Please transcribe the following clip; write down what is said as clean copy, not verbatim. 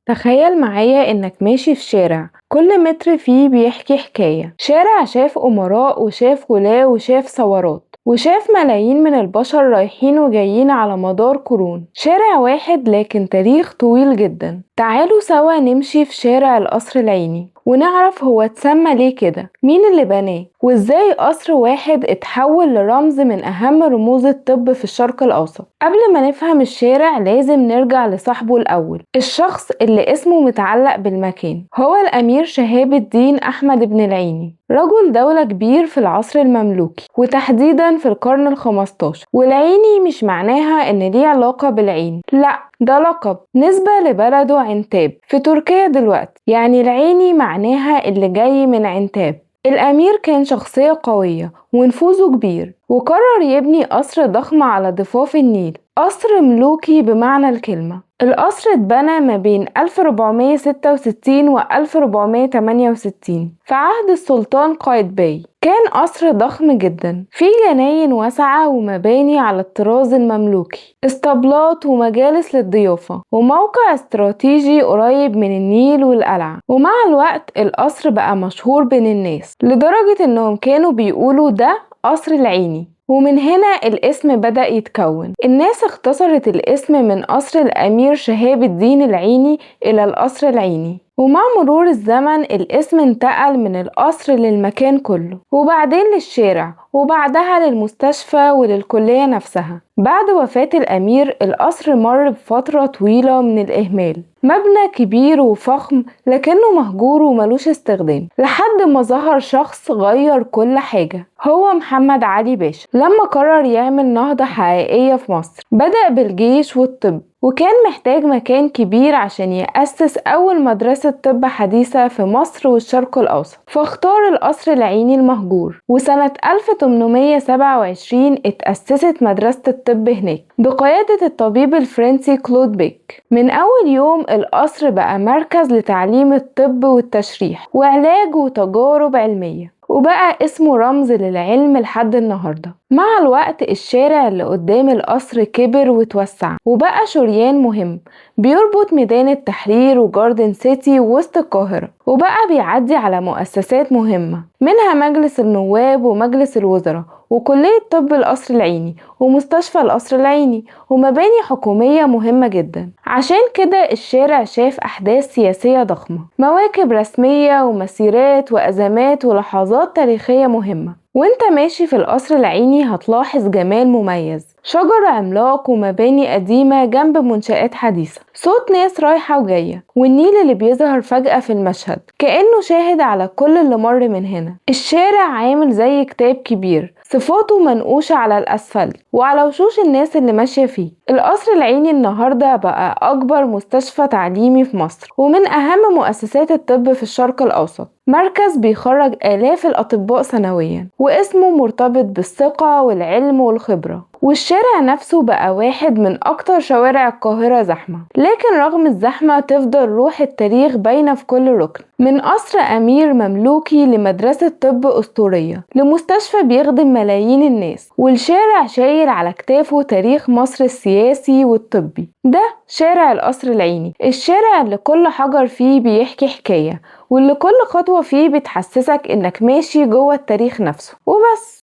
تخيل معايا إنك ماشي في شارع كل متر فيه بيحكي حكاية. شارع شاف أمراء وشاف ولاة وشاف ثورات وشاف ملايين من البشر رايحين وجايين على مدار قرون. شارع واحد لكن تاريخ طويل جدا. تعالوا سوا نمشي في شارع القصر العيني ونعرف هو اتسمى ليه كده، مين اللي بناه، وازاي قصر واحد اتحول لرمز من اهم رموز الطب في الشرق الاوسط. قبل ما نفهم الشارع لازم نرجع لصاحبه الاول، الشخص اللي اسمه متعلق بالمكان، هو الامير شهاب الدين احمد بن العيني، رجل دولة كبير في العصر المملوكي وتحديدا في القرن ال15. والعيني مش معناها ان ليه علاقة بالعين، لا، ده لقب نسبة لبلده عنتاب في تركيا دلوقتي، يعني العيني معناها اللي جاي من عنتاب. الأمير كان شخصية قوية ونفوذه كبير، وقرر يبني قصر ضخم على ضفاف النيل، قصر ملوكي بمعنى الكلمة. القصر اتبنى ما بين 1466 و 1468 في عهد السلطان قايتباي. كان قصر ضخم جدا فيه جناين واسعة ومباني على الطراز المملوكي، اسطبلات ومجالس للضيافة، وموقع استراتيجي قريب من النيل والقلعة. ومع الوقت القصر بقى مشهور بين الناس لدرجة انهم كانوا بيقولوا ده قصر العيني، ومن هنا الاسم بدأ يتكون. الناس اختصرت الاسم من قصر الأمير شهاب الدين العيني إلى القصر العيني، ومع مرور الزمن الاسم انتقل من القصر للمكان كله، وبعدين للشارع، وبعدها للمستشفى وللكلية نفسها. بعد وفاة الأمير القصر مر بفترة طويلة من الإهمال، مبنى كبير وفخم لكنه مهجور وملوش استخدام، لحد ما ظهر شخص غير كل حاجة، هو محمد علي باشا. لما قرر يعمل نهضة حقيقية في مصر بدأ بالجيش والطب، وكان محتاج مكان كبير عشان يأسس أول مدرسة طب حديثة في مصر والشرق الأوسط، فاختار القصر العيني المهجور. وسنة 1827 اتأسست مدرسة الطب هناك بقيادة الطبيب الفرنسي كلود بيك. من أول يوم القصر بقى مركز لتعليم الطب والتشريح وعلاج وتجارب علمية، وبقى اسمه رمز للعلم لحد النهاردة. مع الوقت الشارع اللي قدام القصر كبر وتوسع، وبقى شريان مهم بيربط ميدان التحرير وجاردن سيتي وسط القاهرة، وبقى بيعدي على مؤسسات مهمة منها مجلس النواب ومجلس الوزراء وكلية طب القصر العيني ومستشفى القصر العيني ومباني حكومية مهمة جدا. عشان كده الشارع شاف أحداث سياسية ضخمة، مواكب رسمية ومسيرات وأزمات ولحظات تاريخية مهمة. وانت ماشي في القصر العيني هتلاحظ جمال مميز، شجر عملاق ومباني قديمة جنب منشآت حديثة، صوت ناس رايحة وجاية، والنيل اللي بيظهر فجأة في المشهد كأنه شاهد على كل اللي مر من هنا. الشارع عامل زي كتاب كبير، صفاته منقوشة على الأسفلت وعلى وشوش الناس اللي ماشية فيه. القصر العيني النهاردة بقى أكبر مستشفى تعليمي في مصر ومن أهم مؤسسات الطب في الشرق الأوسط، مركز بيخرج آلاف الأطباء سنويا، واسمه مرتبط بالثقة والعلم والخبرة. والشارع نفسه بقى واحد من أكتر شوارع القاهرة زحمة، لكن رغم الزحمة تفضل روح التاريخ باينة في كل ركن، من قصر أمير مملوكي لمدرسة طب أسطورية لمستشفى بيخدم ملايين الناس، والشارع شايل على كتافه تاريخ مصر السياسي والطبي. ده شارع القصر العيني، الشارع اللي كل حجر فيه بيحكي حكاية، واللي كل خطوة فيه بتحسسك إنك ماشي جوه التاريخ نفسه. وبس.